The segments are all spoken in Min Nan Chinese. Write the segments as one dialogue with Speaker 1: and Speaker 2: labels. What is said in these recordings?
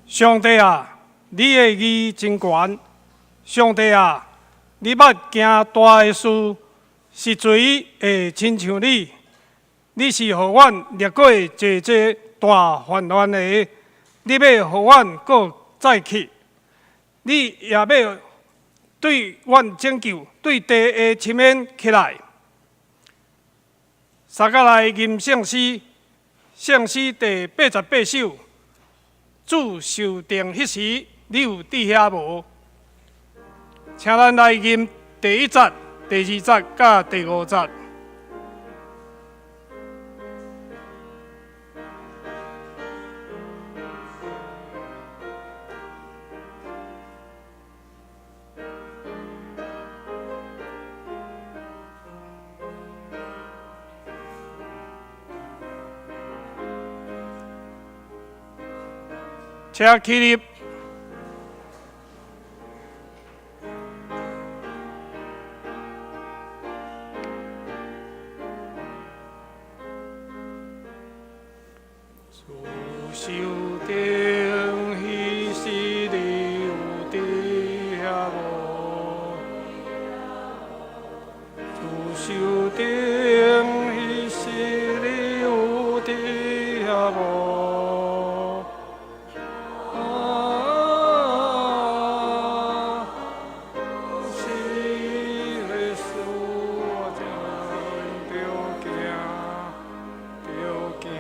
Speaker 1: 上帝啊，你的義真懸！上帝啊，你捌行大的事，是誰會親像你？你是予阮歷過濟濟大患難的，你欲予阮閣再起，你也欲對阮拯救，對地的深淵起來。三甲來吟聖詩，聖詩第88首。主受定彼時，你有佇遐無？請咱來吟第一節、第二節佮第五節。請起立。主受定彼時，你有佇遐無？主受定彼時，你有佇遐無？啊，是耶穌，我真著驚，著驚，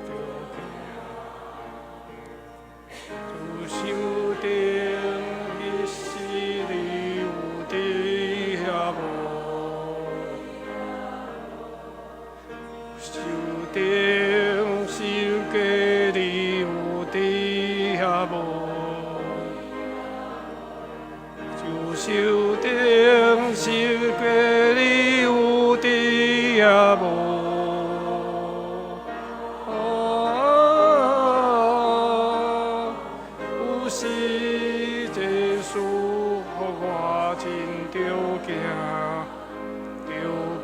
Speaker 1: 著驚。主受定彼時，你有佇遐無？受定十架，你有佇遐無？主受定十架，你有佇遐無？啊，有時耶穌，予我真著驚，著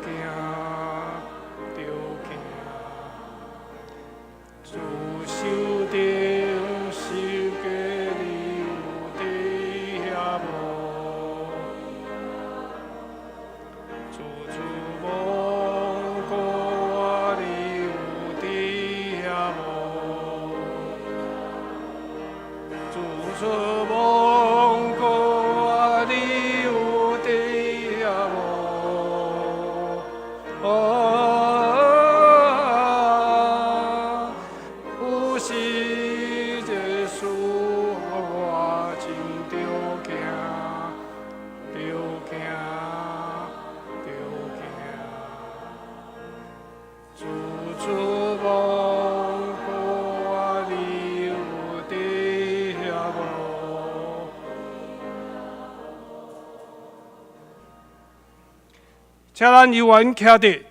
Speaker 1: 驚，著驚。主受定十架，你有佇遐無？主出亡過我，你有佇遐無？主出亡過我，你有佇遐無？啊，有時耶穌，予我真著驚，著驚，著驚。主出亡過我，你有佇遐無？請咱有緣徛佇，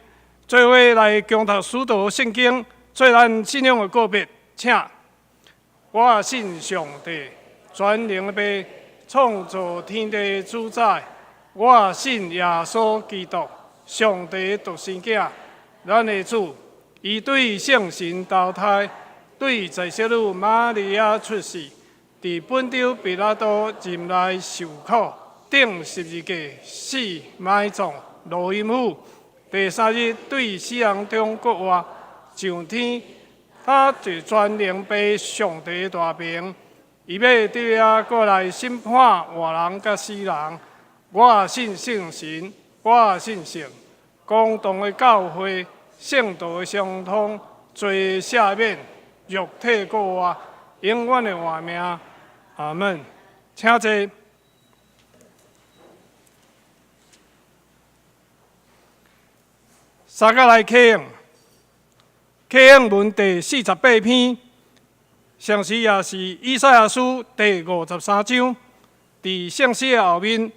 Speaker 1: 做伙來恭讀使徒聖經，做咱信仰的告別。請，我信上帝，全能的父，創造天地的主宰。我信耶穌基督，上帝的獨生囝，咱的主。伊對聖神投胎，對在聖女瑪利亞出世，佇本丟彼拉多任內受苦，釘十字架，死埋葬，落陰府，第三日對死人中復活，上天。他坐全能父上帝的大爿，伊欲佇遐閣來審判活人佮死人。我信聖神，我信聖公同的教會，聖徒的相通，罪赦免，肉體復活，永遠的活命。阿門。請坐。三甲來啟應，啟應文第48篇，同時也是以賽亞書第53章，佇聖詩的後面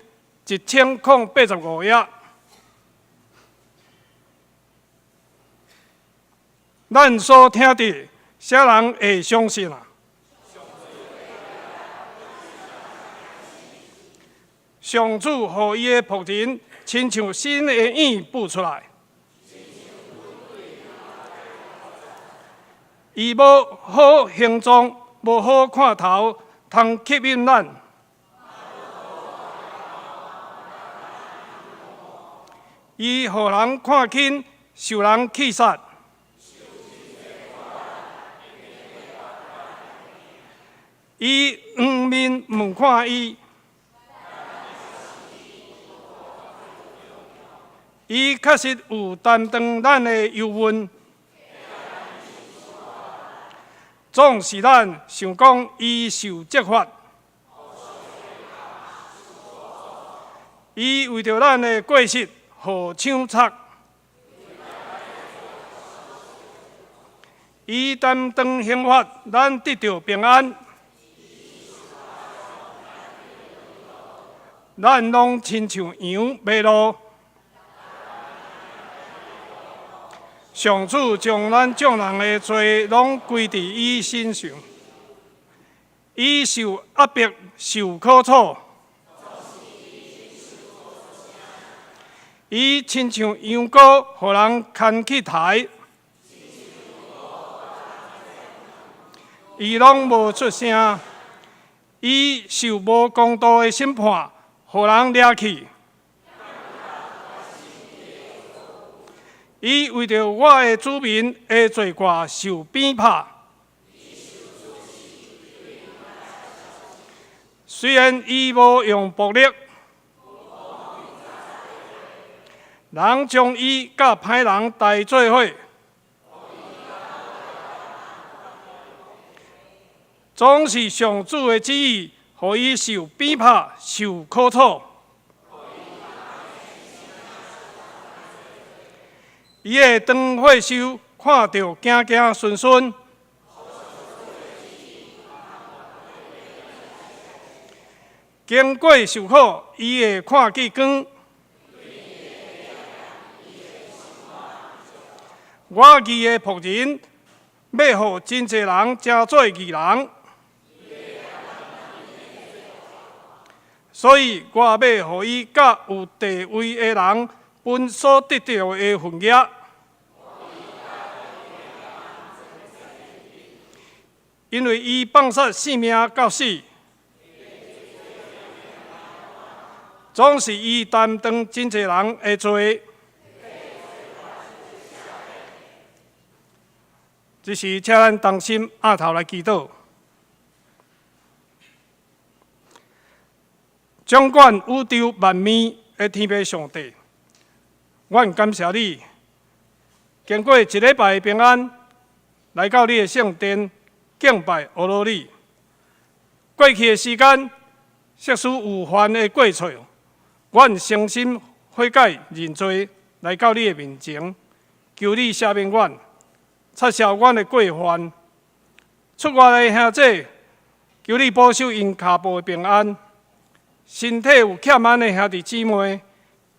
Speaker 1: 1085頁。咱所聽的，啥人會相信啊？上主予伊的僕人親像新的影舞出來。伊無好形狀，無好看頭通吸引咱。伊予人看輕，受人棄殺。伊黃面毋看伊，伊確實有擔當咱的憂鬱，總是咱想講伊受責罰。伊為著咱的過失，予槍插。伊擔當刑罰，咱得著平安。咱攏親像羊迷路。上主將咱眾人的罪攏歸佇伊身上，伊受壓迫，受苦楚。伊親像羊羔，予人牽去刣。伊攏無出聲。伊受無公道的審判，予人掠去。伊為著我的子民的罪過受鞭拍。雖然伊無用暴力，人將伊佮歹人代做伙，總是上主的旨意，予伊受鞭拍、受苦楚。伊的長歲壽看著子子孫孫，經過受苦，伊會看見光。我義的僕人，欲予真濟人成做義人，所以我欲予伊佮有地位的人分所得著的份額。因為伊放殺性命到死，總是伊擔當真濟人的罪。這時，請咱同心徼頭來祈禱。掌管宇宙萬物的天父上帝，阮感謝你，經過一禮拜的平安，來到你的聖殿敬拜阿羅你。過去的時間，即使有犯的過錯，阮誠心悔改認罪，來到你的面前，求你赦免阮，擦消阮的過犯。出外的兄弟，求你保守𪜶跤步的平安。身體有欠安的兄弟姊妹，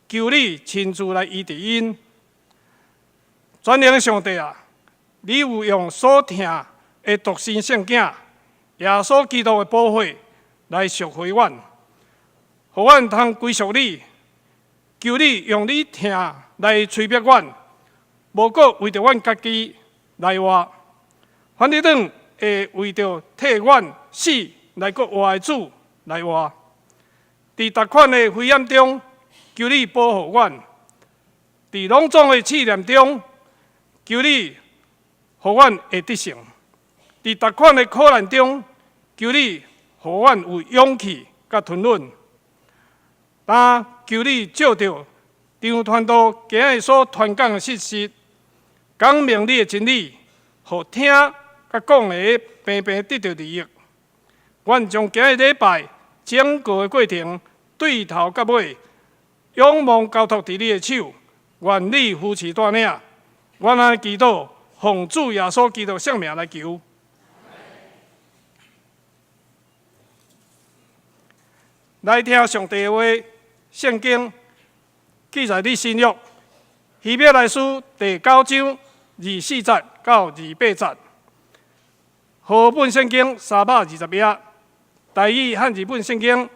Speaker 1: 求你親自來醫治𪜶。全能的上帝啊，你有用所疼的獨生聖子耶穌基督的寶血來贖回阮，予阮通歸屬你。求你用你疼來催逼阮，無閣為著阮家己來活，反而轉會為著替阮死來閣活的主來活。佇逐款的危險中，求你保護阮；佇攏總的試煉中，求你予阮會得勝；佇逐款的苦難中，求你予阮有勇氣佮吞忍。但求你照著張傳道今日所傳講的信息，講明你的真理，予聽佮講的平平得著利益。阮將今日禮拜整個的過程，對頭到尾，仰望交託佇你的手，願你扶持帶領。阮按呢祈禱，奉主耶穌基督聖名來求。來聽上帝的話，聖經記載佇新約希伯來書第九章24節到28節，和合本聖經320頁，台語漢字本聖經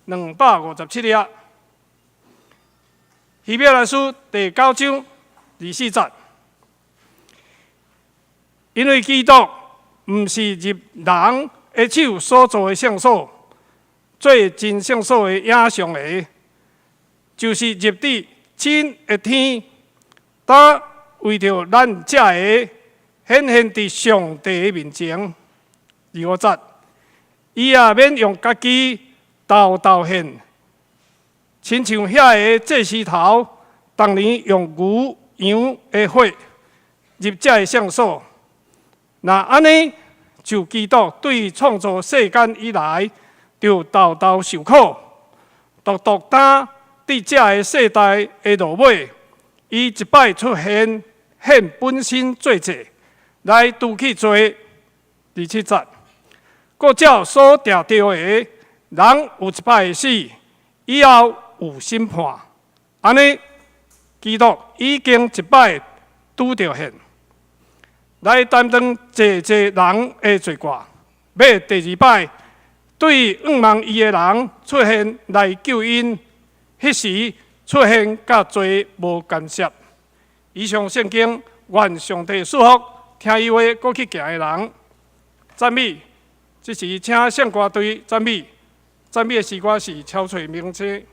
Speaker 1: 257頁。希伯來書第九章二四節，因為基督毋是入人的手所造的聖所，做真聖所的影像的，就是入佇真的天，擔為著咱遮个顯現佇上帝的面前。25節，伊也免用家己沓沓獻，親像遐个祭司頭，逐年用牛羊的血入這个聖所。若按呢，就基督對創造世間以來，就沓沓受苦，獨獨擔佇這个世代的落尾，伊一擺出現，獻本身做祭，來除去罪。27節，閣照所定著的，人有一擺會死，以後有審判。按呢，基督已經一擺拄著獻，來擔當濟濟人的罪過，欲第二擺對向望伊的人出現來救𪜶，彼時出現佮罪無干涉。以上聖經，願上帝賜福，聽伊話閣去行的人。讚美，這時請聖歌隊讚美，讚美的詩歌是超翠明星。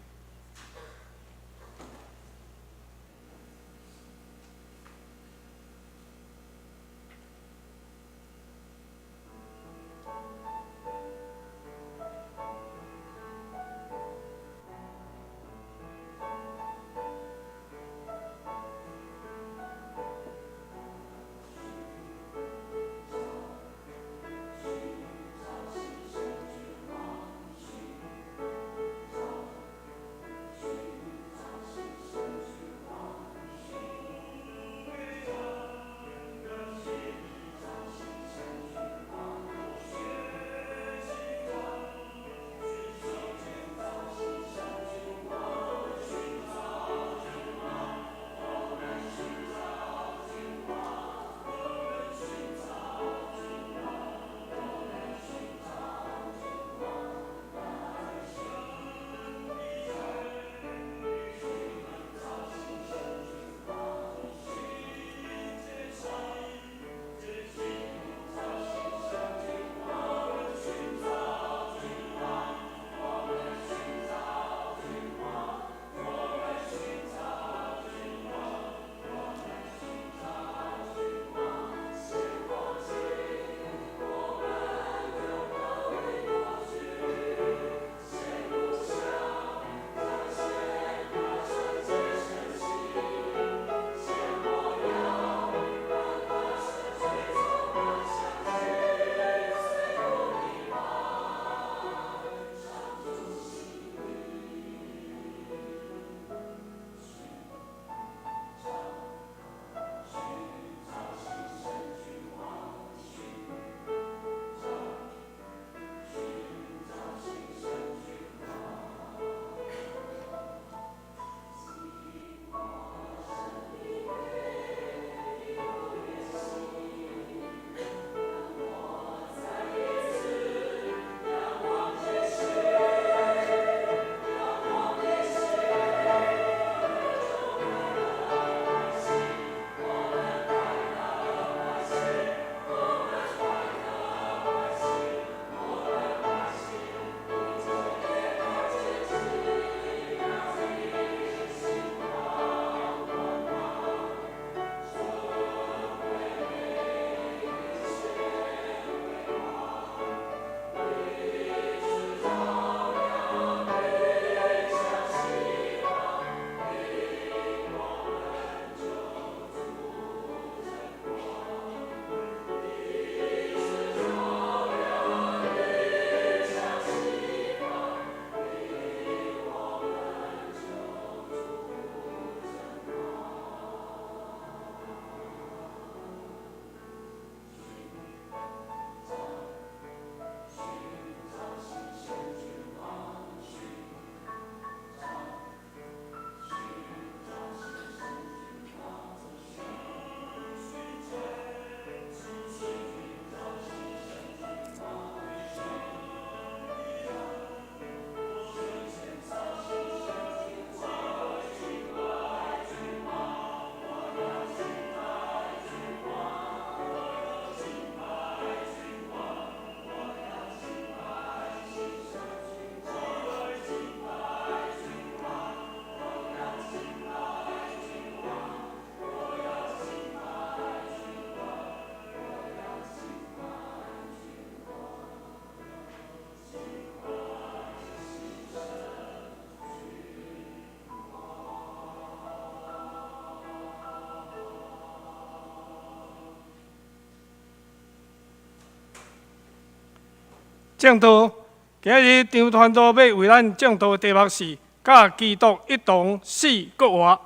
Speaker 1: 證道，今日張傳道欲為咱證道的題目是：佮基督一同死閣活。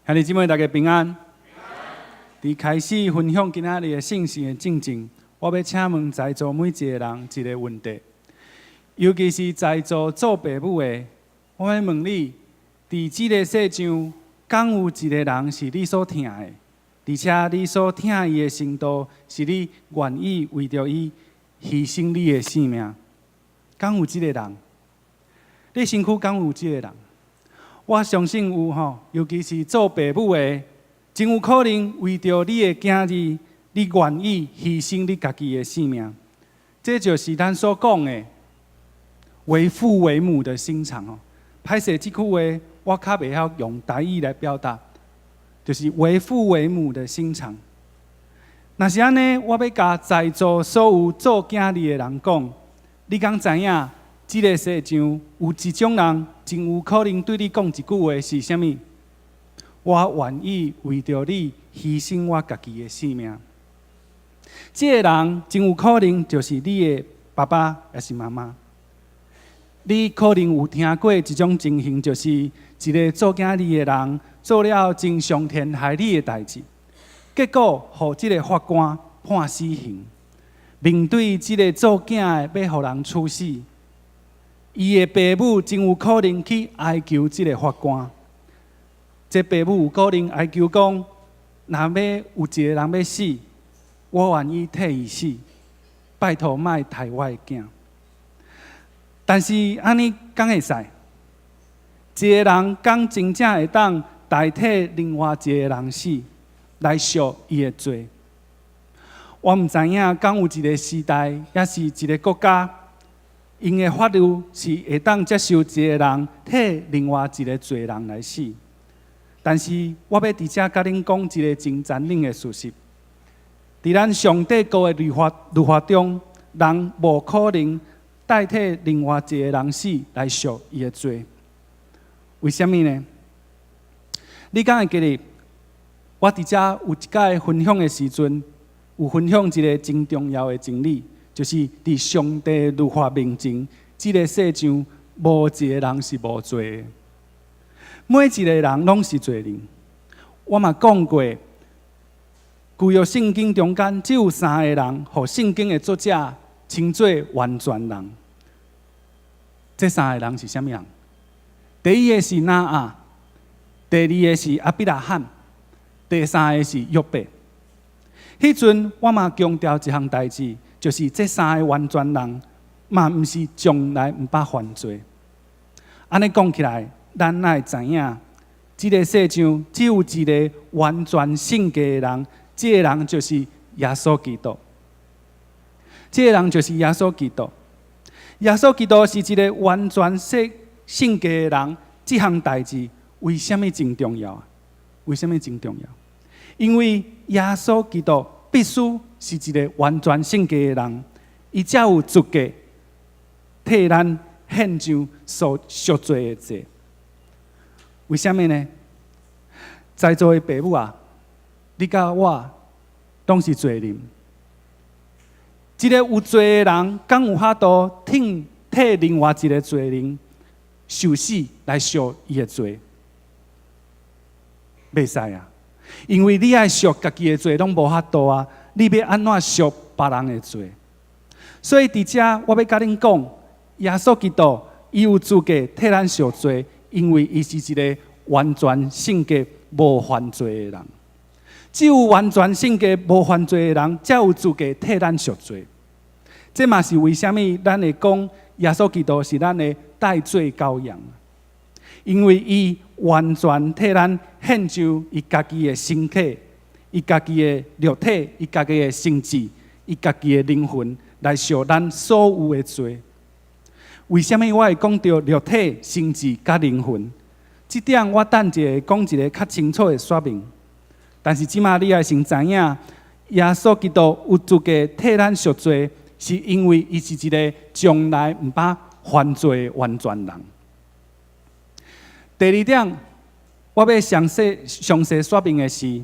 Speaker 2: 兄弟姊妹，大家平安。佇開始分享今仔日的聖事的進前，我欲請問在座每一个人一个問題，尤其是在座做爸母的，我欲問你：佇這个世上，敢有一个人是你所疼的，而且你所疼伊的程度，是你願意為著伊犧牲你的性命？敢有這个人？你身軀敢有這个人？我相信有吼，尤其是做爸母的，真有可能為著你的囝兒，你願意犧牲你家己的性命。這就是咱所講的為父為母的心腸哦。歹勢，這句話我較袂曉用台語來表達，就是為父為母的心腸。若是按呢，我欲共在座所有做囝兒的人講，你敢知影？這个世上有一種人，真有可能對你講一句話是啥物？我願意為著你犧牲我家己的性命。這个人真有可能就是你的爸爸，抑是媽媽。你可能有聽過一種情形，就是一个做囝兒的人做了真傷天害理的代誌，結果予這个法官判死刑。面對這个做囝的欲予人處死，伊的爸母真有可能去哀求這个法官。這爸母有可能哀求講：若欲有一个人欲死，我願意替伊死，拜託莫刣我的囝。但是按呢敢會使？一个人敢真正會當代替另外一个人死，來贖伊的罪？我毋知影，敢有一个時代，抑是一个國家，𪜶的法律是會當接受一个人替另外一个罪人來死。但是我欲佇遮共恁講一个真殘忍的事實：佇咱上帝國的律法中，人無可能代替另外一个人死來贖伊的罪。為啥物呢？你敢會記得我佇遮有一擺分享的時陣，有分享一个真重要的真理，就是佇上帝律法面前，這个世上無一个人是無罪的，每一个人攏是罪人。我嘛講過，舊約聖經中間只有三个人，予聖經的作者稱做完全人。這三个人是啥物人？第一个是挪亞，第二个是亞伯拉罕，第三个是約伯。彼陣我嘛強調一項代誌，就是這三个完全人嘛，毋是從來毋捌犯罪。按呢講起來，咱會知影，這个世上只有一个完全性格的人，這个人就是耶穌基督。這个人就是耶穌基督。耶穌基督是一个完全性格的人，這項代誌為啥物真重要啊？為啥物真重要？因為耶穌基督必須是一个完全性格的人，伊才有資格替咱獻上所贖罪的祭。為啥物呢？在座的爸母啊，你佮我攏是罪人。一个有罪的人，敢有法度替另外一个罪人受死來贖伊的罪？袂使啊！因為你愛贖家己的罪攏無法度啊！你欲按怎贖別人的罪？所以佇遮，我欲共恁講，耶穌基督伊有資格替咱贖罪，因為伊是一个完全性格無犯罪的人。只有完全性格無犯罪的人，才有資格替咱贖罪。這嘛是為啥物咱會講耶穌基督是咱的代罪羔羊？因為伊完全替咱獻上伊家己的身體、伊家己的肉體、伊家己的心智、伊家己的靈魂來贖咱所有的罪。為啥物我會講著肉體、心智佮靈魂？這點我等一下講一个較清楚的說明。但是這馬你愛先知影，耶穌基督有資格替咱贖罪，是因為伊是一个從來毋捌犯罪的完全人。第二點，我欲詳細詳細說明的是，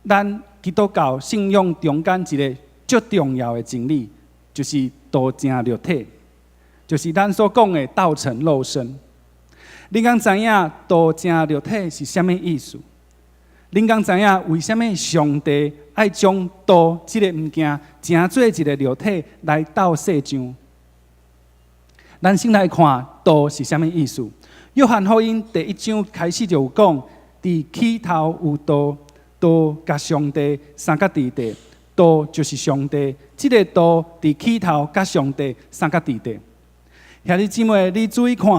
Speaker 2: 咱基督教信仰中間一个足重要的真理，就是道成肉體，就是咱所講的道成肉身。恁敢知影道成肉體是啥物意思？恁敢知影為啥物上帝愛將道這个物件成做一个肉體來到世上？咱先來看道是啥物意思。約翰福音第一章開始就有講，佇起頭有道，道佮上帝相佮佇佇，道就是上帝。這个道佇起頭佮上帝相佮佇佇。兄弟姊妹，你注意看，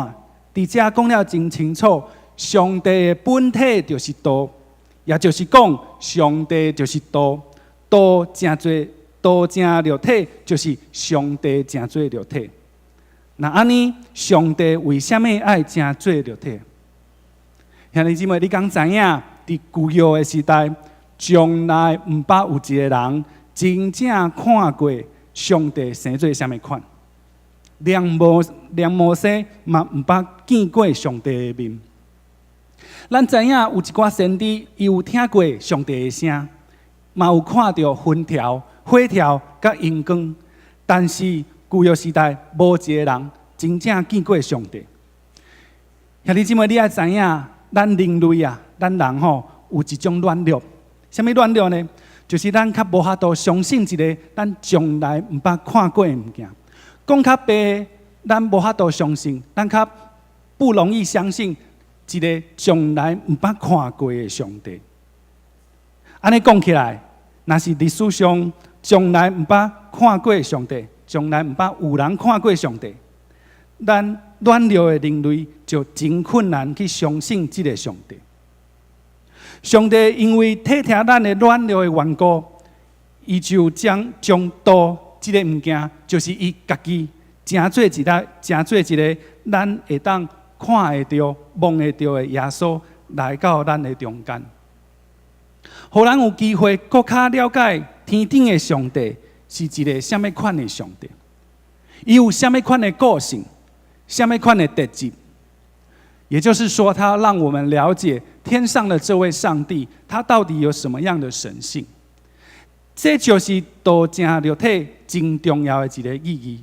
Speaker 2: 佇遮講了真清楚，上帝的本體就是道，也就是講，上帝就是道，道成做道成肉體，就是上帝成做肉體。若按呢，上帝為啥物愛成做肉體？兄弟姊妹，你敢知影？佇舊約的時代，從來毋捌有一个人真正看過上帝生做啥物款。連摩西嘛毋捌見過上帝的面。咱知影有一寡先知，伊有聽過上帝的聲，嘛有看著雲柱、火柱佮榮光，但是舊約時代無一个人真正見過上帝。兄弟姊妹，你愛知影，咱人類啊，咱人吼有一種軟弱。啥物軟弱呢？就是咱較無法度相信一个咱從來毋捌看過的物件。講較白，咱無法度相信，咱較不容易相信一个從來毋捌看過的上帝。按呢講起來，若是歷史上從來毋捌看過上帝，從來毋捌有人看過上帝，咱軟弱的人類就真困難去相信這个上帝。上帝因為體疼咱的軟弱的緣故，伊就將道這个物件，就是伊家己成做一个，成做一个咱會當看會著、摸會著的耶穌來到咱的中間，予咱有機會閣較了解天頂的上帝是一个啥物款的上帝，伊有啥物款的個性，啥物款的特質。也就是說，他讓我們了解天上的這位上帝，他到底有什麼樣的神性。這就是道成肉體真重要的一个意義，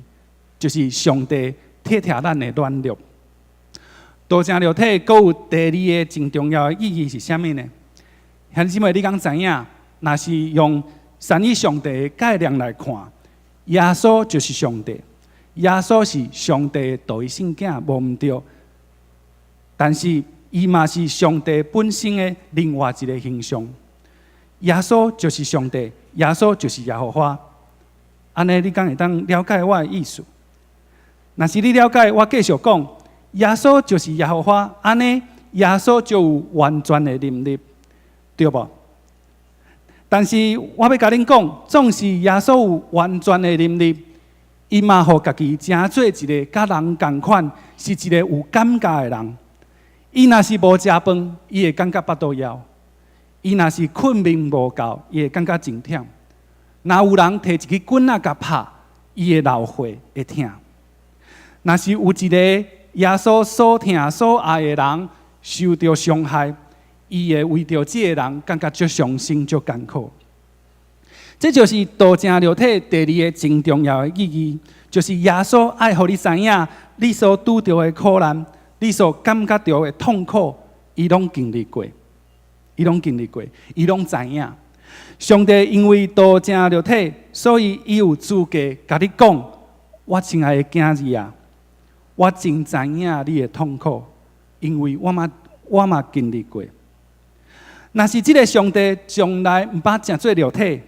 Speaker 2: 就是上帝體疼咱的軟弱。道成肉體閣有第二个真重要的意義是啥物呢？兄弟姊妹，你敢知影？若是用三一上帝的概念來看，耶穌就是上帝，耶穌是上帝的獨一性囝，無毋對。但是伊嘛是上帝本身的另外一个形象。耶穌就是上帝，耶穌就是耶和華。按呢，你敢會當了解我的意思？若是你了解，我繼續講，耶穌就是耶和華，按呢，耶穌就有完全的能力，對無？但是我欲共恁講，縱使耶穌有完全的能力，伊嘛予家己成做一个佮人仝款，是一个有感覺的人。伊若是無食飯，伊會感覺腹肚枵；伊若是睏眠無夠，伊會感覺真忝。若有人提一支棍仔共拍，伊會流血，會疼。若是有一個耶穌所疼所愛的人受著傷害，伊會為著這个人感覺足傷心、足艱苦。這就是道成肉體第二个真重要的意義，就是耶穌愛予你知影，你所拄著的苦難，你所感覺著的痛苦，伊攏經歷過，伊攏經歷過，伊攏知影。上帝因為道成肉體，所以伊有資格共你講：我親愛的囝兒啊，我真知影你的痛苦，因為我嘛經歷過。若是這个上帝從來毋捌成做肉體，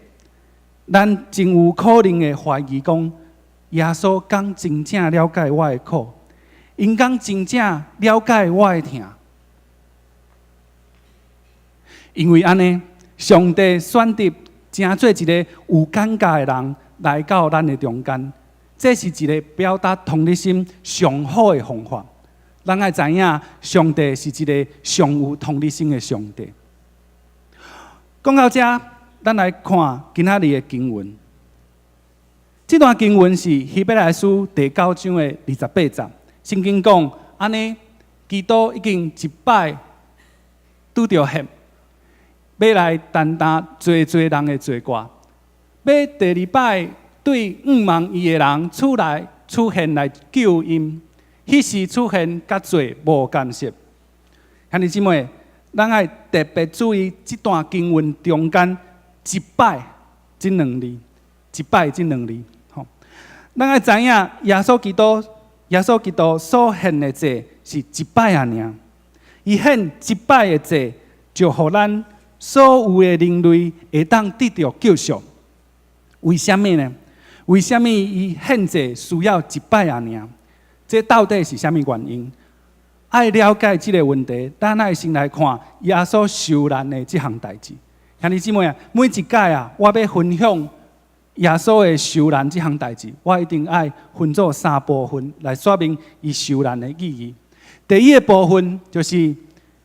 Speaker 2: 咱真有可能會懷疑講，耶穌敢真正了解我的苦？𪜶敢真正了解我的疼？因為按呢，上帝選擇成做一个有感覺的人來到咱的中間，這是一个表達同理心上好的方法。咱愛知影，上帝是一个上有同理心的上帝。講到這，咱來看今仔日的經文。這段經文是希伯來書第九章的28節。聖經講，按呢，基督已經一擺拄著獻，欲來擔當濟濟人的罪過，欲第二擺對向望伊的人出來出現來救𪜶。彼時出現佮罪無干涉。兄弟姊妹，咱愛特別注意這段經文中間一擺這兩字，一擺這兩字。吼，咱愛知影耶穌基督所獻的祭是一擺仔爾，伊獻一擺的祭，就予咱所有的人類會當得著救贖。為啥物呢？為啥物伊獻祭需要一擺仔爾？這到底是啥物原因？愛了解這個問題，咱愛先來看耶穌受難的這項代誌。兄弟姊妹啊，每一屆啊，我欲分享耶穌的受難這項代誌，我一定愛分做三部分來說明伊受難的意義。第一個部分就是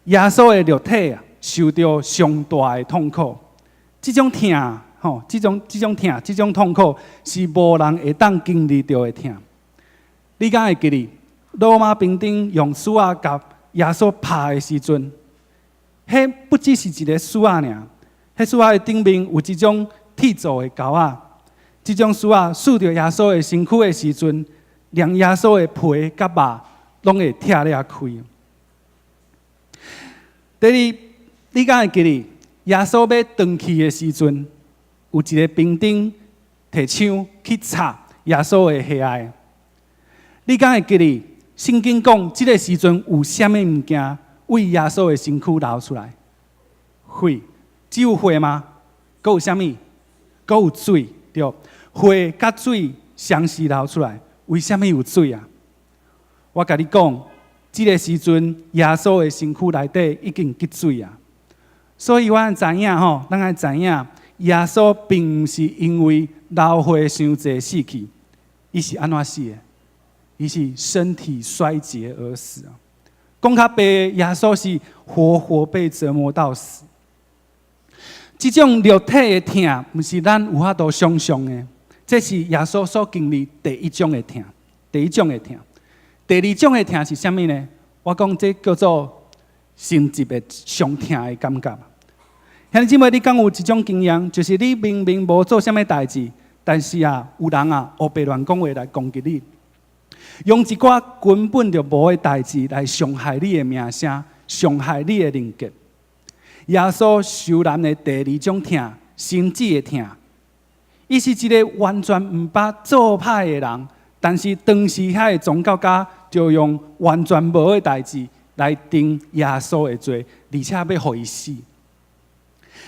Speaker 2: 耶穌的肉體啊，受著上大的痛苦，這種疼，吼，這種疼，這種痛苦是無人會當經歷著的疼。你敢會記得羅馬兵丁用欶仔共耶穌拍的時陣，彼不只是一個欶仔爾，彼欶仔的頂面有一種鐵做的鈎仔，這種欶仔刺著耶穌的身軀的時陣，連耶穌的皮佮肉攏會拆了開。第二，你敢會記得耶穌欲轉去的時陣，有一個兵丁提槍去插耶穌的下愛。你敢會記得聖經講，這個時陣有啥物物件對耶穌的身軀流出來？血，只有血嗎？閣有啥物？閣有水，對。血佮水同時流出來，為啥物有水啊？我共你講，這個時陣耶穌的身軀內底已經結水啊。所以阮知影吼，咱愛知影耶穌並毋是因為流血傷濟死去，伊是按怎死的？伊是身體衰竭而死啊！講較白，耶穌是活活被折磨到死。這種肉體的疼，毋是咱有法度想象的。這是耶穌所經歷第一種的疼，第一種的疼。第二種的疼是啥物呢？我講這叫做心疾的傷疼的感覺。兄弟姊妹，你敢有這種經驗？就是你明明無做啥物代誌，但是啊，有人啊，烏白亂講話來攻擊你。用一寡根本就無的代誌來傷害你的名聲，傷害你的人格。耶穌受難的第二種疼，心智的疼。伊是一個完全毋捌做歹的人，但是當時遐个宗教家就用完全無的代誌來定耶穌的罪，而且欲予伊死。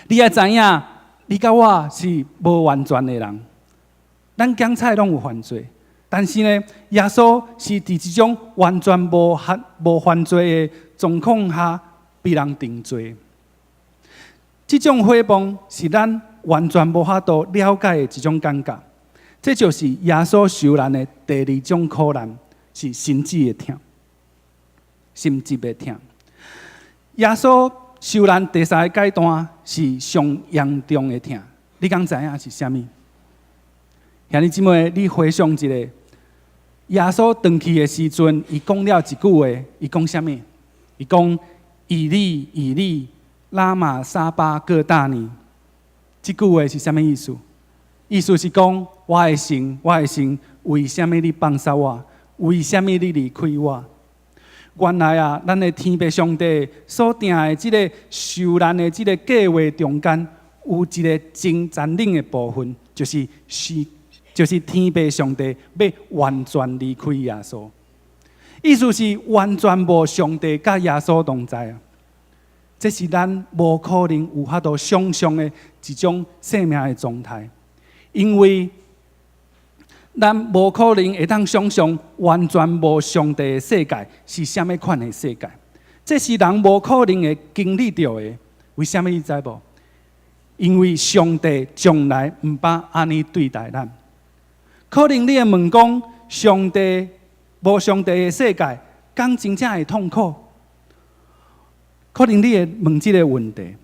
Speaker 2: 你愛知影，你佮我是無完全的人，咱講菜攏有犯罪。但是呢，耶穌是佇這種完全無犯罪的狀況下被人定罪。這種誹謗是咱完全無法度了解的一種感覺。這就是耶穌受難的第二種苦難，是心智的疼，心智的疼。耶穌受難第三個階段是上嚴重的疼，你敢知影是啥物？兄弟姊妹，你回想一下，耶穌轉去的時陣，伊講了一句話，伊講啥物？伊講：以利以利，拉瑪撒巴各大尼。這句話是啥物意思？意思是講，我的神，我的神，為啥物你放捨我？為啥物你離開我？原來啊，咱的天父上帝所定的這个受難的這个計劃中間，有一个真殘忍的部分，就是天父上帝欲完全離開耶穌，意思是完全無上帝佮耶穌同在啊！這是咱無可能有法度想象的一種生命的狀態，因為咱無可能會當想象完全無上帝的世界是啥物款的世界，這是人無可能會經歷著的。為啥物你知無？因為上帝從來毋捌按呢對待咱。可能你會問講，上帝無上帝的世界，敢真正會痛苦？可能你會問這個問題。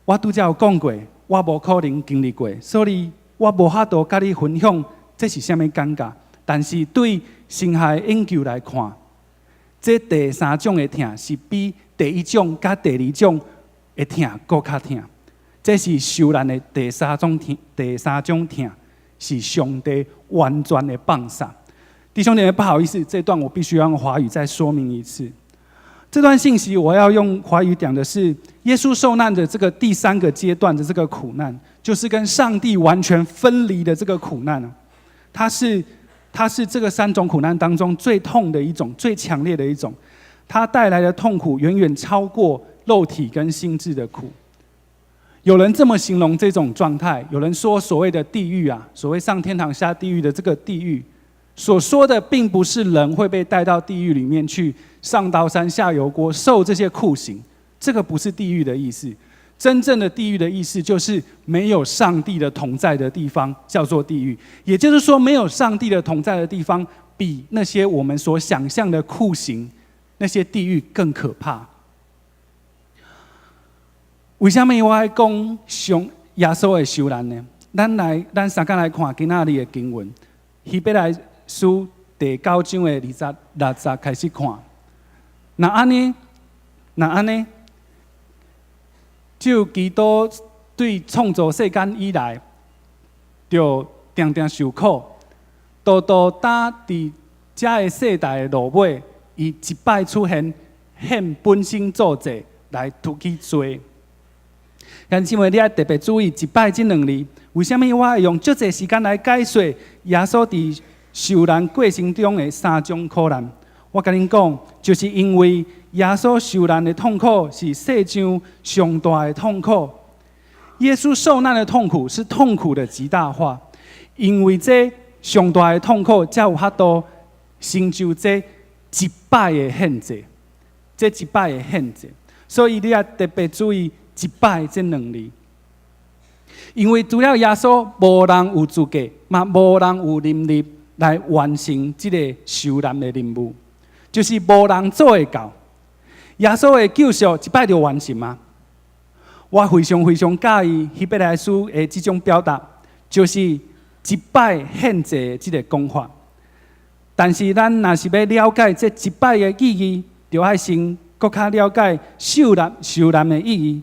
Speaker 2: 我拄才有講過，我無可能經歷過，所以我無法度佮你分享這是啥物感覺。但是對神學研究來看，這第三種的疼是比第第一種佮第二種的疼閣較疼。這是受難的第三種疼，第三種疼是上帝完全的放殺。弟兄姐妹，不好意思，這段我必須要用華語再說明一次。這段信息我要用華語講的是耶穌受難的這個第三個階段的這個苦難，就是跟上帝完全分離的這個苦難。它是這個三種苦難當中最痛的一種，最強烈的一種。它帶來的痛苦遠遠超過肉體跟心智的苦。有人這麼形容這種狀態，有人說所謂的地獄啊，所謂上天堂下地獄的這個地獄，所說的並不是人會被帶到地獄裡面去上刀山下油鍋受這些酷刑，這個不是地獄的意思。真正的地獄的意思就是沒有上帝的同在的地方叫做地獄。也就是說，沒有上帝的同在的地方，比那些我們所想象的酷刑、那些地獄更可怕。為什麼我愛講上耶穌的受難呢？咱來，咱相仝來看今仔日的經文，希伯來書第九章的二十六節開始看。若按呢，若按呢，就基督對創造世間以來，就定定受苦，獨獨擔佇這个世代的落尾，伊一擺出現，獻本身做祭來除去罪。但是，你愛特別注意一擺這兩字，為啥物我會用足濟時間來解說耶穌佇受難過程中的三種苦難？我共恁講，就是因為耶穌受難的痛苦是世上上大的痛苦。耶穌受難的痛苦是痛苦的極大化，因為這上大的痛苦，才有法度成就這一擺的獻祭，這一擺的獻祭。所以你愛特別注意一擺這兩字，因為除了耶穌，無人有資格，嘛無人有能力來完成這個受難的任務，就是無人做會到。耶穌的救贖一擺就完成嗎？我非常非常佮意希伯來書的這種表達，就是一擺獻祭的這个講法。但是咱若是欲了解這一擺的意義，就愛先閣較了解受難受難的意義，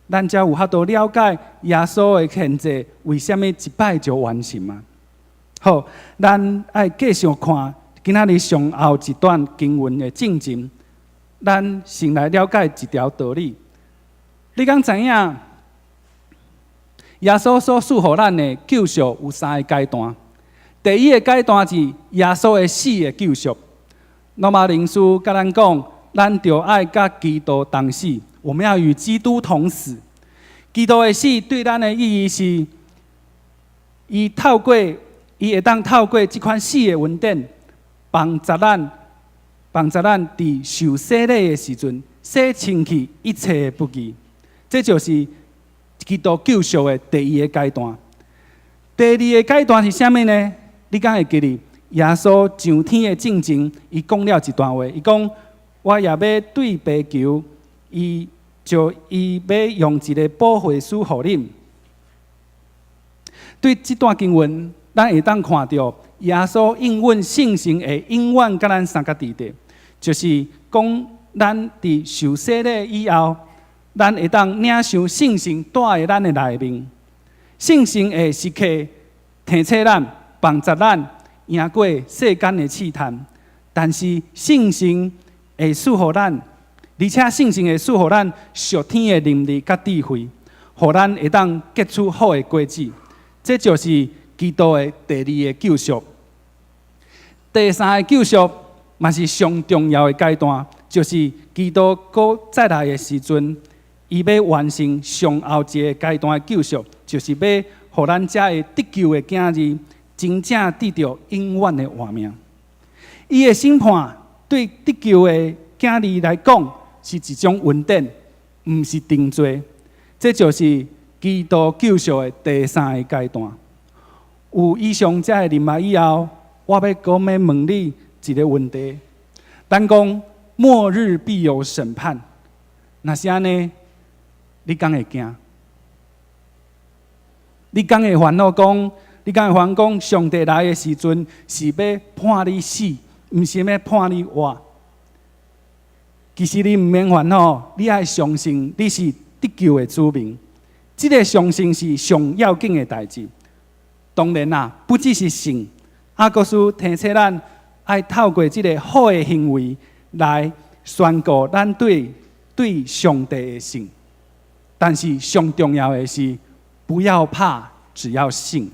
Speaker 2: 咱才有法度了解耶穌的獻祭為啥物一擺就完成嘛。好，咱愛繼續看今仔日上後一段經文的進前，咱先來了解一條道理。你敢知影？耶穌所賜予咱的救贖有三个階段。第一个階段是耶穌的死的救贖。羅馬靈書共咱講，咱著愛佮基督同死，我們要與基督同死。基督的死對咱的意義是，伊會當透過這款死的恩典，幫助咱佇受洗禮的時陣，洗清去一切的不義。這就是基督救贖的第一个階段。第二个階段是啥物呢？你敢會記得耶穌上天的進前，伊講了一段話，伊講：我也欲對父求，伊就伊欲用一个保惠師予恁。對這段經文，咱會當看著耶穌應允聖神會永遠佮咱相佮佇咧，就是講咱佇受洗禮以後，咱會當領受聖神住佇咱的內面，聖神會時刻提醒咱、幫助咱贏過世間的試探。但是聖神會賜予咱，而且聖神會賜予咱屬天的能力佮智慧，予咱會當結出好的果子。這就是基督的第二个救贖。第三个救贖嘛是上重要的階段，就是基督閣再來的時陣，伊欲完成上後一个階段的救贖，就是欲予咱這个得救的囝兒真正得著永遠的活命。伊的審判對得救的囝兒來講是一種恩典，毋是定罪。這就是基督救贖的第三个階段。有以上這个認識以後，我欲閣欲問你一个問題。咱講末日必有審判，若是按呢，你敢會驚？你敢會煩惱講？你敢會煩講？上帝來的時陣是欲判你死，毋是欲判你活？其實你毋免煩惱，你愛相信你是得救的子民。這个相信是上要緊的代誌。當然啦，不只是信，雅各書提醒咱愛透過這个好的行為來宣告咱對上帝的信。但是上重要的是，不要怕，只要信。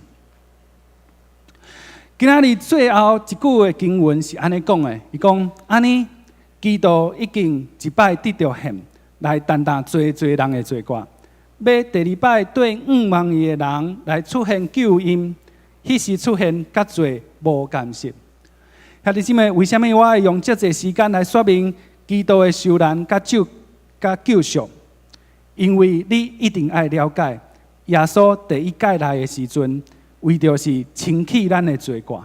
Speaker 2: 今仔日最後一句的經文是按呢講的，伊講按呢，基督已經一擺得著獻，來擔當濟濟人的罪過。欲第二擺對仰望伊的人來出現救恩，彼時出現佮罪無干涉。兄弟姊妹，為啥物我愛用遮濟時間來說明基督的受難佮救贖？因為你一定愛了解，耶穌第一擺來的時陣，為著是清去咱的罪過，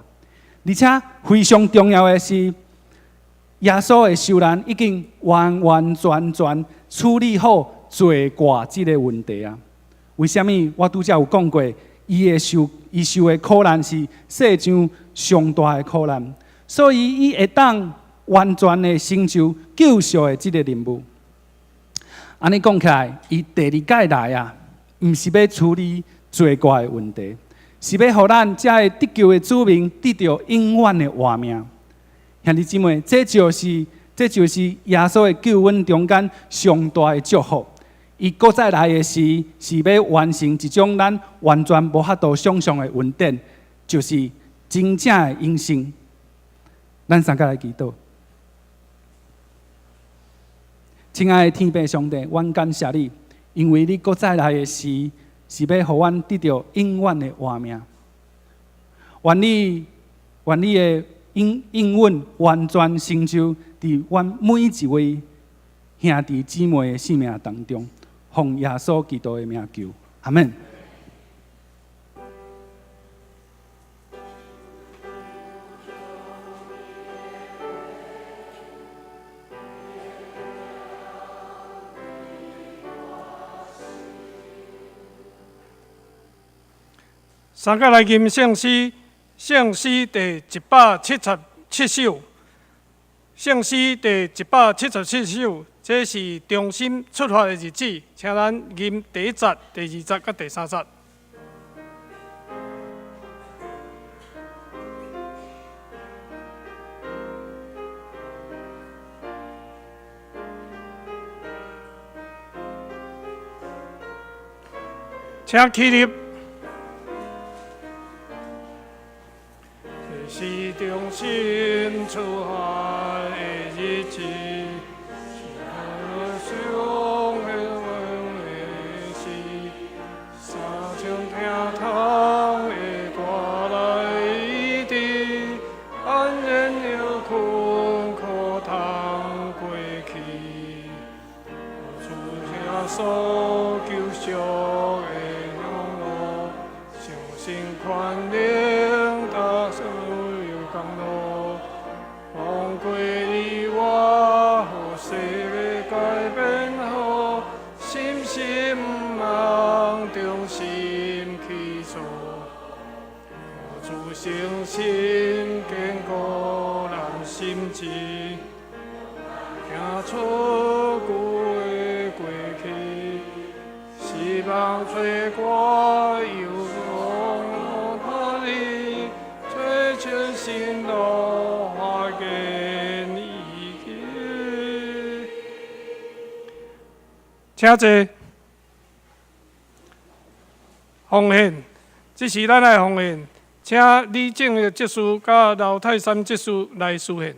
Speaker 2: 而且非常重要的是，耶穌的受難已經完完全全處理好罪過這个問題啊！為啥物？我拄才有講過，伊受的苦難是世上上大的苦難，所以伊會當完全的成就救贖的這个任務。按呢講起來，伊第二擺來啊，毋是欲處理罪過的問題，是欲予咱遮个得救的子民得著永遠的活命。兄弟姊妹，這就是耶穌的救恩中間上大的祝福。伊閣再來的時，是欲完成一種咱完全無法度想象的恩典，就是真正的永生。咱三個來祈禱。親愛的天父上帝，阮感謝你，因為你閣再來的時，是欲予阮得著永遠的活命。願你的應允完全成就佇阮每一位兄弟姊妹的生命當中，奉耶穌基督的名求，阿們。
Speaker 1: 三個來吟聖詩，聖詩第177首，聖詩第177首，這是重新出發的日子，請咱吟第一節、第二節佮第三節。請起立。這是重新出發的日子，是上的事，三聲聽通會帶來醫治，安然又困苦通過去，主耶穌救贖的享樂，相信權能大所有工勞，放過你我，予世界改變好，心心望重新去做，主誠心堅固咱心志，行出舊的過去，希望罪過又從哪裡，追求新路，發現意義。請坐。奉獻，這是咱愛奉獻，請李正的執事佮劉泰山執事來司獻。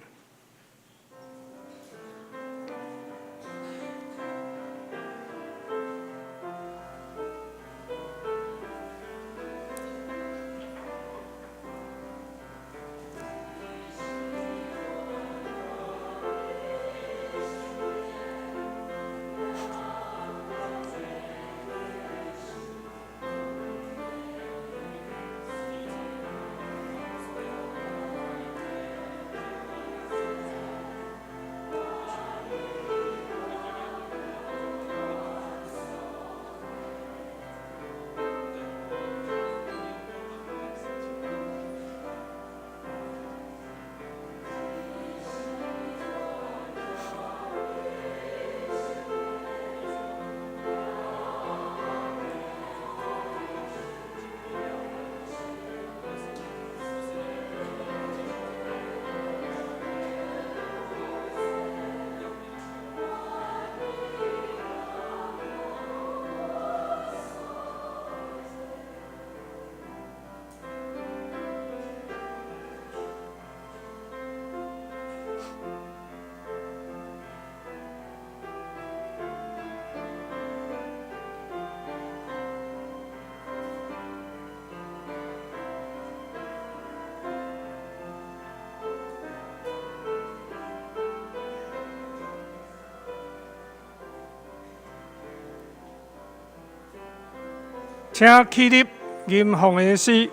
Speaker 1: 請起立吟奉獻詩。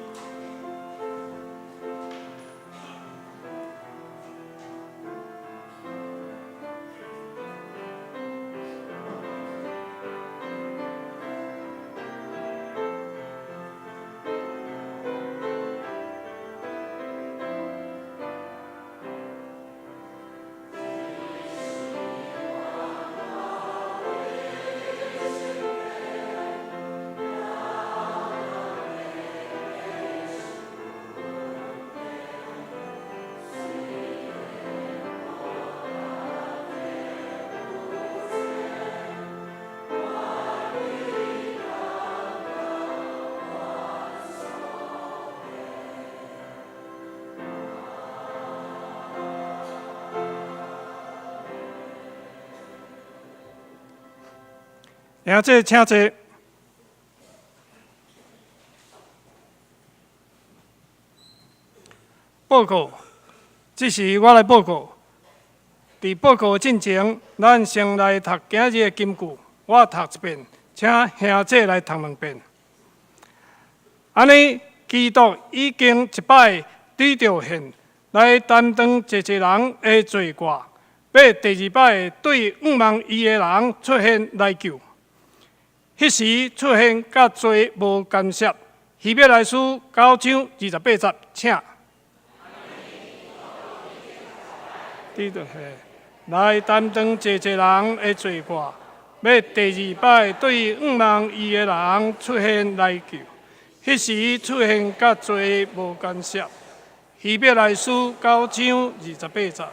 Speaker 1: 兄姐，請坐。報告，這是我來報告。佇報告進前，咱先來讀今日的金句。我讀一遍，請兄姐來讀兩遍。按呢，基督已經一擺對著獻來擔當濟濟人的罪過，欲第二擺對仰望伊的人出現來救。彼時出現佮罪無干涉。希伯來書九章二十八節，請。對著獻來擔當濟濟人的罪過，欲第二擺對仰望伊的人出現來救。彼時出現佮罪無干涉。希伯來書九章二十八節。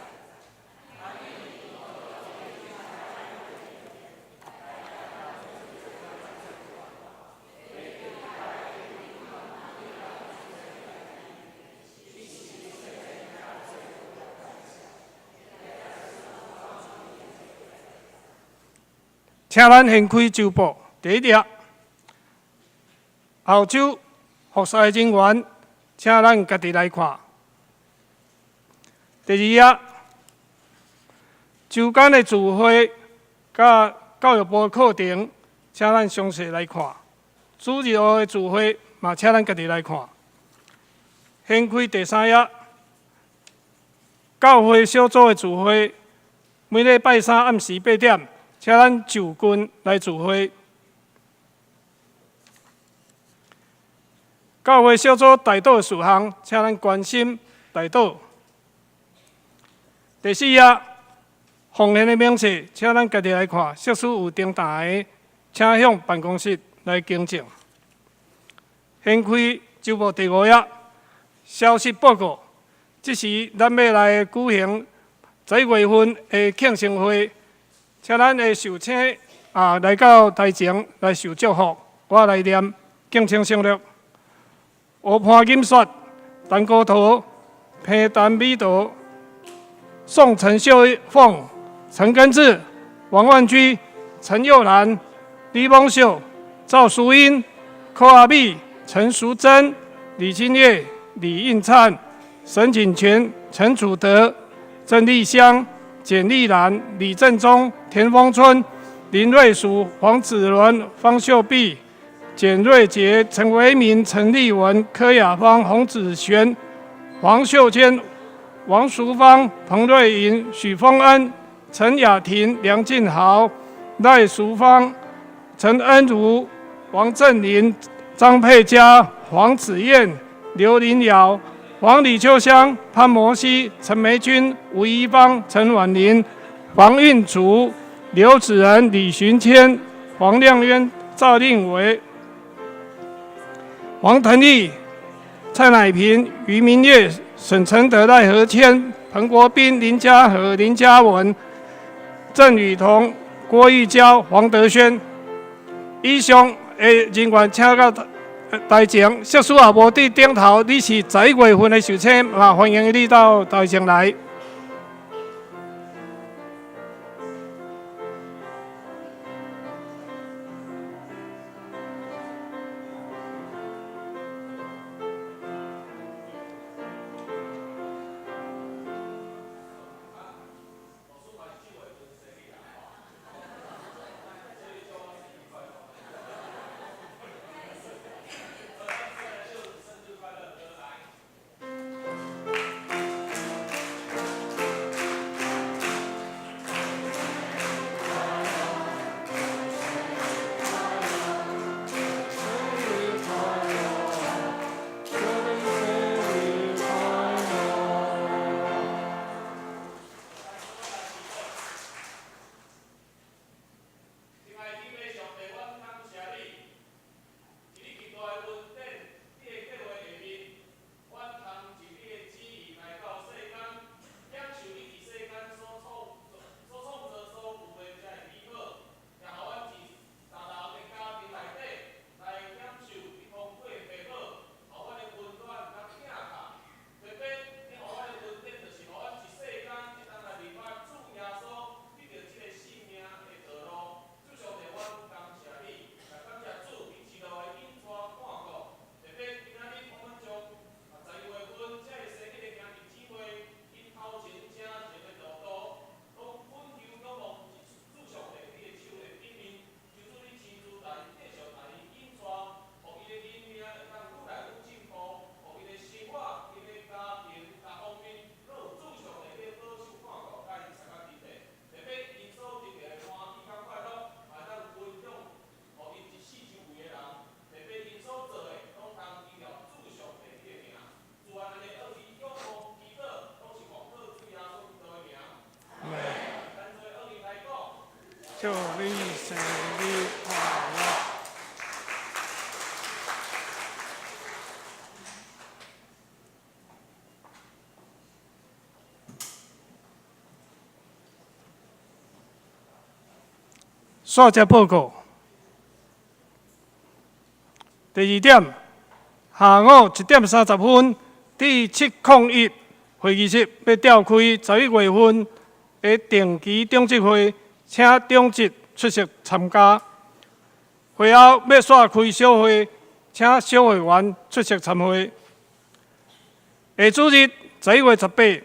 Speaker 1: 請咱掀開週報第一頁，後週服侍人員，請咱家己來看。第二頁，週間的聚會佮教育部課程，請咱詳細來看。主日學的聚會嘛，請咱家己來看。掀開第三頁，教會小組的聚會，每禮拜三暗時八點。請咱就近來聚會。教會小組代禱事項，請咱關心代禱。第四頁，奉獻的明細，請咱家己來看。設施有訂單的，請向辦公室來更正。掀開週報第五頁，消息報告。這時咱欲來舉行11月份的慶生會。請咱的壽星啊來到台前來受祝福，我來念，敬請省略。吳潘錦雪、陳國濤、彭陳美桃、宋陳秀鳳、陳根志、王萬居、陳佑蘭、李夢秀、趙淑英、柯阿美、陳淑貞、李金月、李應燦、沈景全、陳祖德、鄭麗香、簡麗蘭、李正忠、田豐春、林瑞淑、黃子倫、方秀碧、簡瑞杰、陳維民、陳立文、柯雅芳、洪子璇、黃秀娟、王淑芳、彭瑞銀、許峰恩、陳雅婷、梁靜豪、賴淑芳、陳恩如、王振林、張佩嘉、黃子燕、劉林瑤、黃李秋香、潘摩西、陳梅君、吳怡芳、陳婉玲、黃運竹、劉子仁、李尋謙、黃亮淵、趙令偉、黃騰義、蔡乃平、余明月、沈承德、賴和謙、彭國斌、林家和、林家文、鄭雨桐、郭玉嬌、黃德軒。以上的人員請到台前，設施也無佇頂頭，你是11月份的壽星，嘛歡迎你到台前來。祝你生日快樂。煞只報告。第二點，下午1點30分，佇701會議室欲召開11月份的定期長執會，請長執出席參加。會後欲煞開小會，請小會員出席參會。下主日11月18，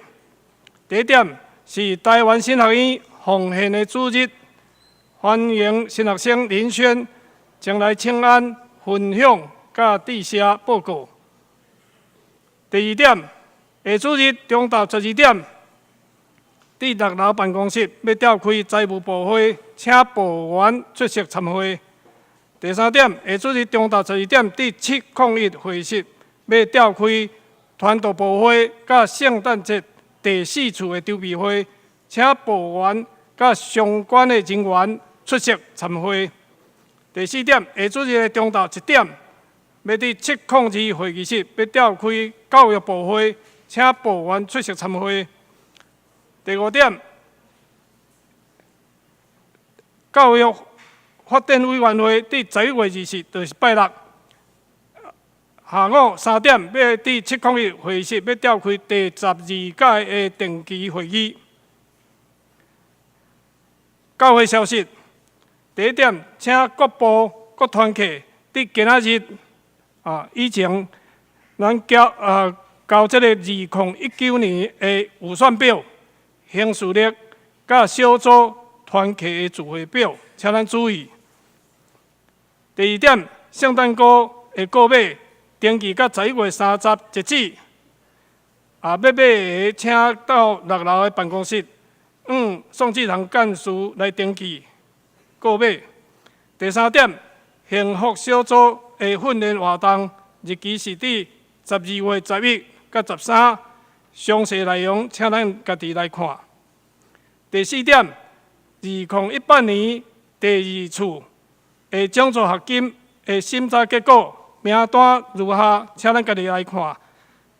Speaker 1: 第一點是臺灣神學院奉獻的主日，歡迎新學生林軒前來請安分享佮致謝報告。第二點，下主日中晝12點，佇六樓辦公室欲召開財務部會，請部員出席參會。第三點，下主日中晝12點，佇701會議室欲召開傳道部會佮聖誕節第四次的籌備會，請部員佮相關的人員出席參會。第四點，下主日的中晝1點，欲佇702會議室欲召開教育部會，請部員出席參會。第五點，教育發展委員會佇11月20，就是拜六下午3點，欲佇701會議室欲召開第十二屆的定期會議。教會消息，第一點，請各部各團契佇今仔日以前，咱交這个2019年的預算表、行事曆、佮小組團契的聚會表，請咱注意。第二點，聖誕歌的購買登記到11月30截止。欲買的，請到六樓的辦公室，宋志堂幹事來登記購買。第三點，幸福小組的訓練活動日期是佇12月11佮13，詳細內容請咱家己來看。第四點，2018年第二次的獎助學金的審查結果名單如下，請咱家己來看。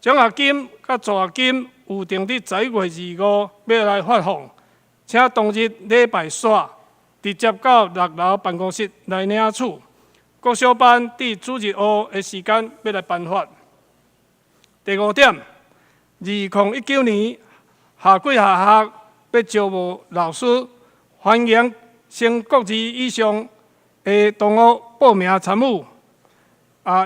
Speaker 1: 獎學金佮助學金有定佇11月25欲來發放，請當日禮拜煞直接到六樓辦公室來領取。國小班佇主日學的時間欲來頒發。第五點，2019年夏季學校欲招募老師，歡迎升國二以上的同學報名參與。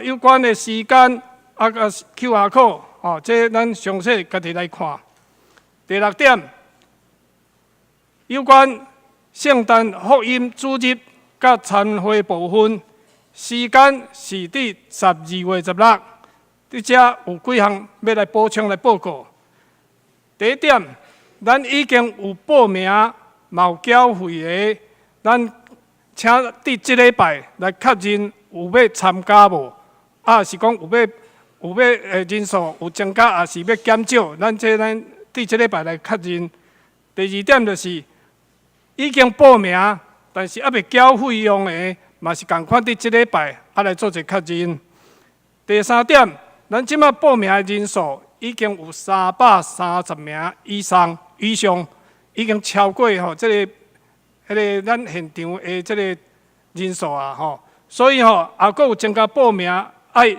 Speaker 1: 有關的時間佮 QR code，這咱詳細家己來看。第六點，有關聖誕福音主日佮參會部分，時間是佇12月16。佇遮有幾項欲來補充來報告。第一點，咱已經有報名，嘛有繳費的，咱請佇這禮拜來確認有欲參加無？是講有欲人數有增加，抑是欲減少？咱佇這禮拜來確認。第二點就是已經報名，但是猶未繳費用的，嘛是仝款佇這禮拜來做一個確認。第三點，咱這擺報名的人數已經有330名以上，已經超過這个、彼个咱現場的這个人數啊吼，所以吼，抑閣有增加報名，愛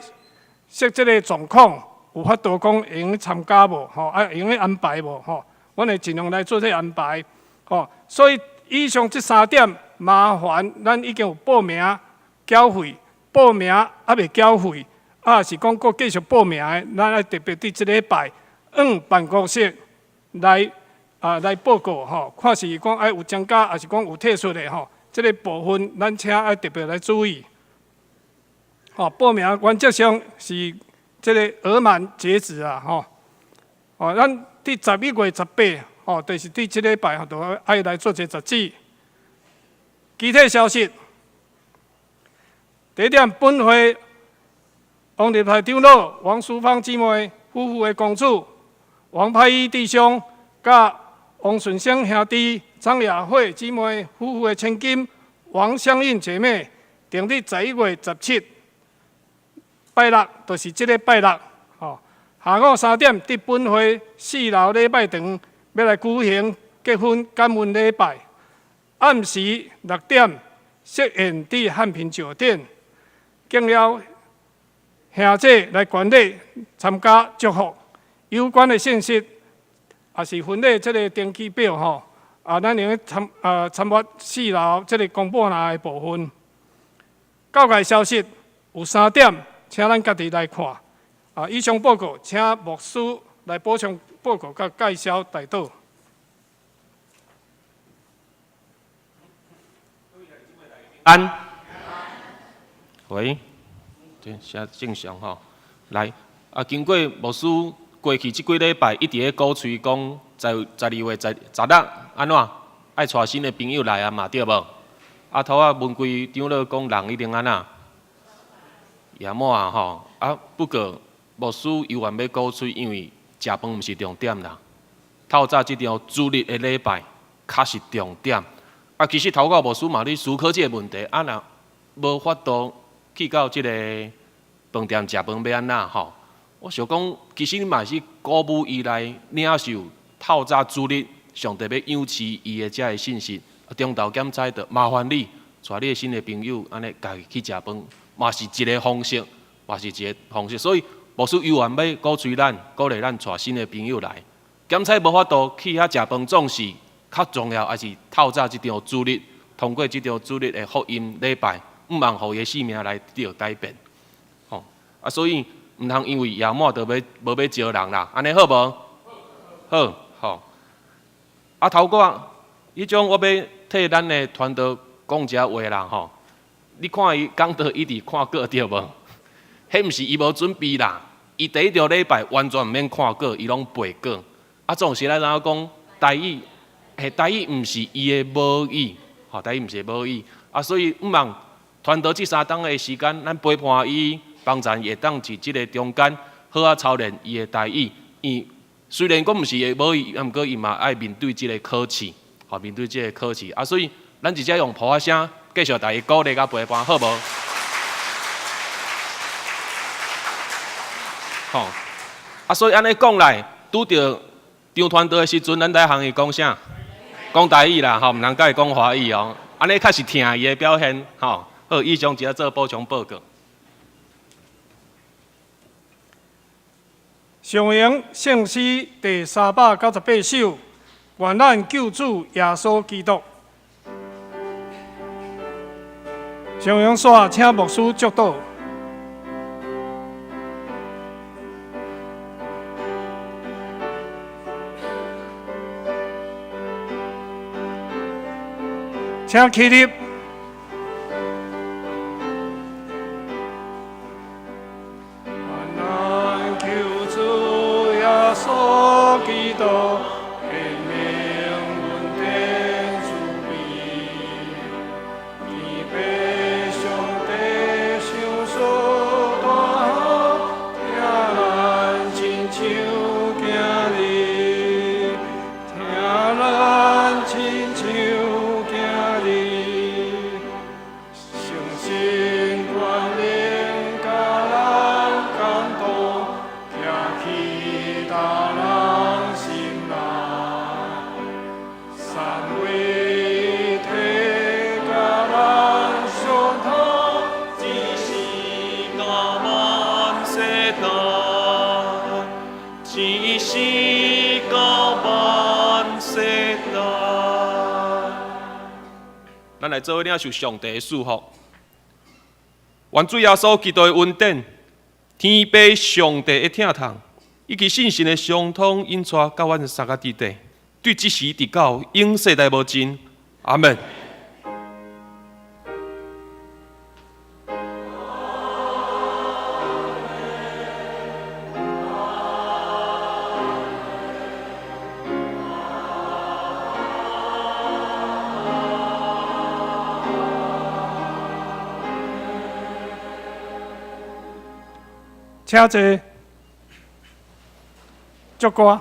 Speaker 1: 設這个狀況，有法度講會用參加無吼，會用安排無吼，阮會盡量來做這個安排吼。所以以上這三點，麻煩咱已經有報名繳費，報名猶未繳費。是講閣繼續報名的，咱愛特別佇這禮拜向辦公室來報告吼，看是講愛有增加，抑是講有退出的吼，這个部分咱請愛特別來注意。吼，報名原則上是這个額滿截止啊，吼。咱佇11月18，吼，就是佇這禮拜吼，就愛來做一個截止。其他消息，第一點，本會王立台長老、王淑芳姊妹夫婦的公子王派一弟兄，佮王順生兄弟，张雅慧姊妹夫婦的千金王香印姐妹，定佇11月17，拜六，就是這个拜六，吼，下午3點，佇本會4樓禮拜堂欲來舉行結婚感恩禮拜。暗時6點，設宴佇漢品酒店，敬邀兄姐來觀禮參加祝福。有關的信息，也是婚禮這个登記表吼，啊，咱會參啊參閱4樓這个公布欄的部分。教界消息有三點，請咱家己來看。啊，以上報告，請牧師來補充報告佮介紹代禱。
Speaker 3: 安，喂，對，寫正常吼。來，啊，經過牧師過去這幾禮拜一直咧鼓吹講，在12月16按怎愛帶新的朋友來啊嘛，對無？啊，頭仔文貴長老講人一定按怎，也滿啊吼。啊，不過牧師猶原欲鼓吹，因為食飯毋是重點啦。透早這場主日的禮拜較是重點。啊，其實頭拄牧師嘛咧思考這个問題，啊，若無法度去到這个飯店食飯欲按怎吼？我想講，其實你嘛是鼓舞伊來領受透早主日上帝欲養飼伊的這个信息。啊，中晝檢彩就麻煩你帶你的新的朋友，按呢家己去食飯，嘛是一个方式，嘛是一个方式。所以牧師猶原欲鼓吹咱，鼓勵咱帶新的朋友來。檢彩無法度去遐食飯，總是較重要，還是透早這場主日，通過這場主日的福音禮拜，毋通予伊的性命來得到改變。吼啊，所以毋通因為額滿就欲無欲招人啦，按呢好無？好，吼。啊，頭拄彼種我欲替咱的傳道講一下話啦，吼。你看伊講道一直看稿對無？彼毋是伊無準備啦，伊第一場禮拜完全毋免看稿，伊攏背稿。啊，總是咱知影講台語。嘿，台語毋是伊的母語，吼，台語毋是母語，啊，所以毋望傳道這三冬的時間，咱陪伴伊，幫助伊會當佇這个中間好好操練伊的台語。伊雖然講毋是伊的母語，啊，毋過伊嘛愛面對這个考試，吼，面對這个考試。啊，所以咱直接用噗仔聲繼續共伊鼓勵佮陪伴，好無？吼，啊，所以按呢講來，拄著張傳道的時陣，咱來向伊講啥？講台語啦，吼，毋通共伊講華語哦。按呢較是疼伊的表現，吼。好，以上只做補充報告。
Speaker 1: 上榮聖詩第398首，願咱救主耶穌基督。上榮煞，請牧師祝禱。請起立。願咱救主耶穌基督顯明恩典慈悲，天父上帝賞賜大好，疼咱親像囝兒，疼咱親像囝兒，誠心權能共咱感動，徛起大人心內，三位一體共咱相通，
Speaker 4: 一世到萬世代，一世到萬世代。
Speaker 3: 咱來做伙領受上帝的祝福。願主耶穌基督的恩典、天父上帝的疼痛，以及聖神的相通引帶到阮三个弟弟，對這時直到永世代無盡。阿門。
Speaker 1: 請坐。祝歌。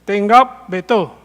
Speaker 1: 殿阁袂倒。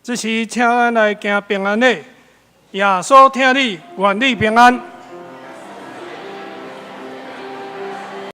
Speaker 1: 這時，請咱來行平安禮。耶穌疼你，願你平安。